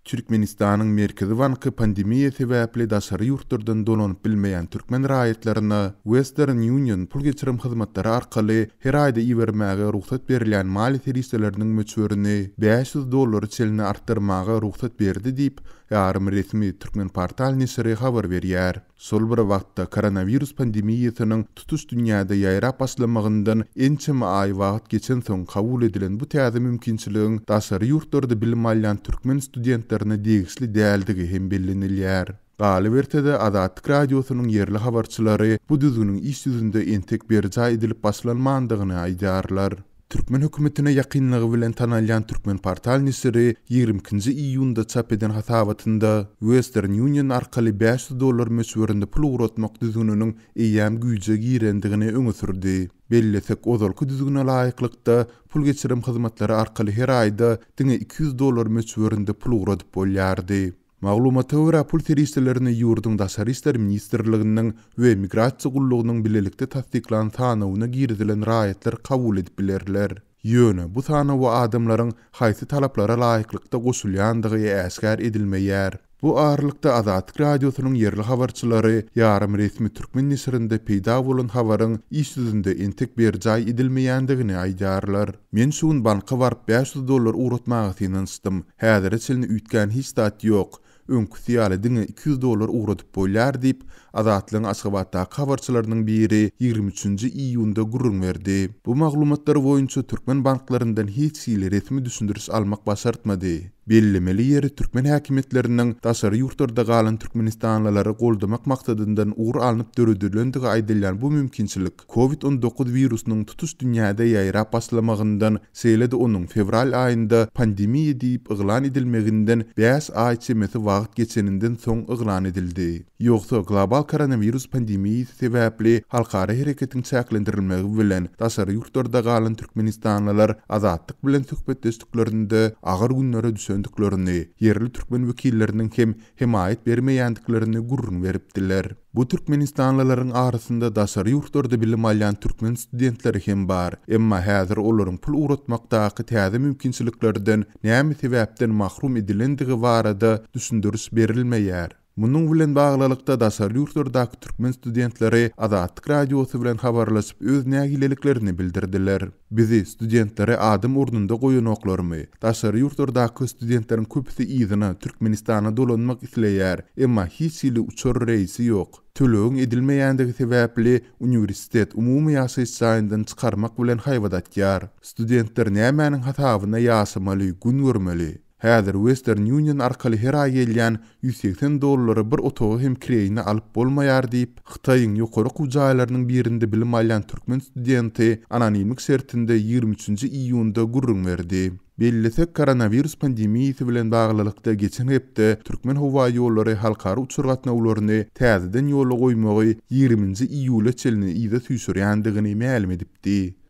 Türkmenistanyň Merkezi banky pandemiýa sebäpli daşary ýurtlardan dolanyp bilmeýän türkmen raýatlaryna Western Union pul geçirim hyzmatlary arkaly her aýda ibermäge rugsat berilýän maliýe serişdeleriniň möçberini 500 dollara çenli artdyrmaga rugsat berdi diýip, ýarym resmi Turkmenportal neşiri habar berýär. Şol bir wagtda, koronawirus pandemiýasynyň tutuş dünýäde ýaýrap başlamagyndan ençeme aý wagt geçensoň kabul edilen bu täze mümkinçiligiň daşary ýurtlarda bilim alýan türkmen studentlerine degişli däldigi hem bellenilýär. Galyberse-de, Azatlyk Radiosynyň ýerli habarçylary bu düzgüniň iş ýüzünde entek berjaý edilip başlanmandygyny aýdýarlar. Türkmen hökümetine ýakynlygy bilen tanalýan Türkmenportal neşiri 22-nji iýunda çap eden hasabatynda Western Union arkaly 500 dollar möçberinde pul ugratmak düzgüniniň eýýäm güýje girendigini öňe sürdi. Bellesek, ozalky düzgüne laýyklykda, pul geçirim hyzmatlary arkaly her aýda diňe 200 dollar möçberinde pul ugradyp bolýardy. Maglumata görä, pul serişdelerini ýurduň Daşary işler ministrliginiň we Migrasiýa gullugynyň bilelikde tassyklan sanawyna girizilen raýatlar kabul edip bilerler. Ýöne, bu sanawa adamlaryň haýsy talaplara laýyklykda goşulýandygy äşgär edilmeýär. Bu aralykda, Azatlyk Radiosynyň ýerli habarçylary ýarym resmi türkmen neşirinde peýda bolan habaryň iş ýüzünde entek berjaý edilmeýändigini aýdýarlar. Men şu gün banka baryp 500 dollar ugratmaga synanyşdym. Häzire çenli üýtgän hiç zat ýok. Öňküsi ýaly diňe 200 dollar ugradyp bolýar diýip, Azatlygyň Aşgabatdaky habarçylarynyň biri 23-nji iýunda gürrüň berdi. Bu maglumatlar boýunça türkmen banklaryndan hiç hili resmi düşündiriş almak başartmady. Bellemeli ýeri, türkmen häkimiýetleriniň daşary ýurtlarda galan türkmenistanlylary goldamak maksadyndan ugur alnyp döredilendigi aýdylýan bu mümkinçilik Covid 19 wirusynyň tutuş dünýäde ýaýrap başlamagyndan, şeýle-de onuň fewral aýynda pandemiýa diýip yglan edilmeginden bäş aý çemesi wagt geçeninden soň yglan edildi. Ýogsa, global koronawirus pandemiýasy sebäpli halkara hereketiň çäklendirilmegi bilen daşary ýurtlarda galan türkmenistanlylar Azatlyk bilen söhbetdeşliklerinde agyr günlere düşendiklerini, ýerli türkmen wekilleriniň hem hemaýat bermeýändiklerini gürrüň beripdiler. Bu türkmenistanlylaryň arasynda daşary ýurtlarda bilim alýan türkmen studentleri hem bar. Emma häzir olaryň pul ugratmakdaky täze mümkinçiliklerden näme sebäpden mahrum edilendigi barada düşündiriş berilmeýär. Munuň bilen baglylykda, daşary ýurtlardaky türkmen studentleri Azatlyk Radiosy bilen habarlaşyp öz nägileliklerini bildirdiler. Bizi, studentleri adam ornunda goýanoklarmy? Daşary ýurtlardaky studentleriň köpüsi yzyna, Türkmenistana dolanmak isleýär, emma hiç hili uçar reýsi ýok. Tölegiň edilmeýändigi sebäpli, uniwersitet umumy ýaşaýyş jaýyndan çykarmak bilen haýbat atýar. Studentler nämäniň hasabyna ýaşamaly, gün görmeli? Häzir Western Union arkaly her aý gelýän 180 dollara bir otagy hem kireýine alyp bolmaýar diýip, Hytaýyň ýokary okuw jaýlarynyň birinde bilim alýan türkmen studenti anonimlik şertinde 23-nji iýunda gürrüň berdi. Bellesek, koronawirus pandemiýasy bilen baglylykda geçen hepde Türkmenhowaýollary halkara uçar gatnawlaryny täzeden ýola goýmagy 20-nji iýula çenli yza süýşürýändigini mälim edipdi.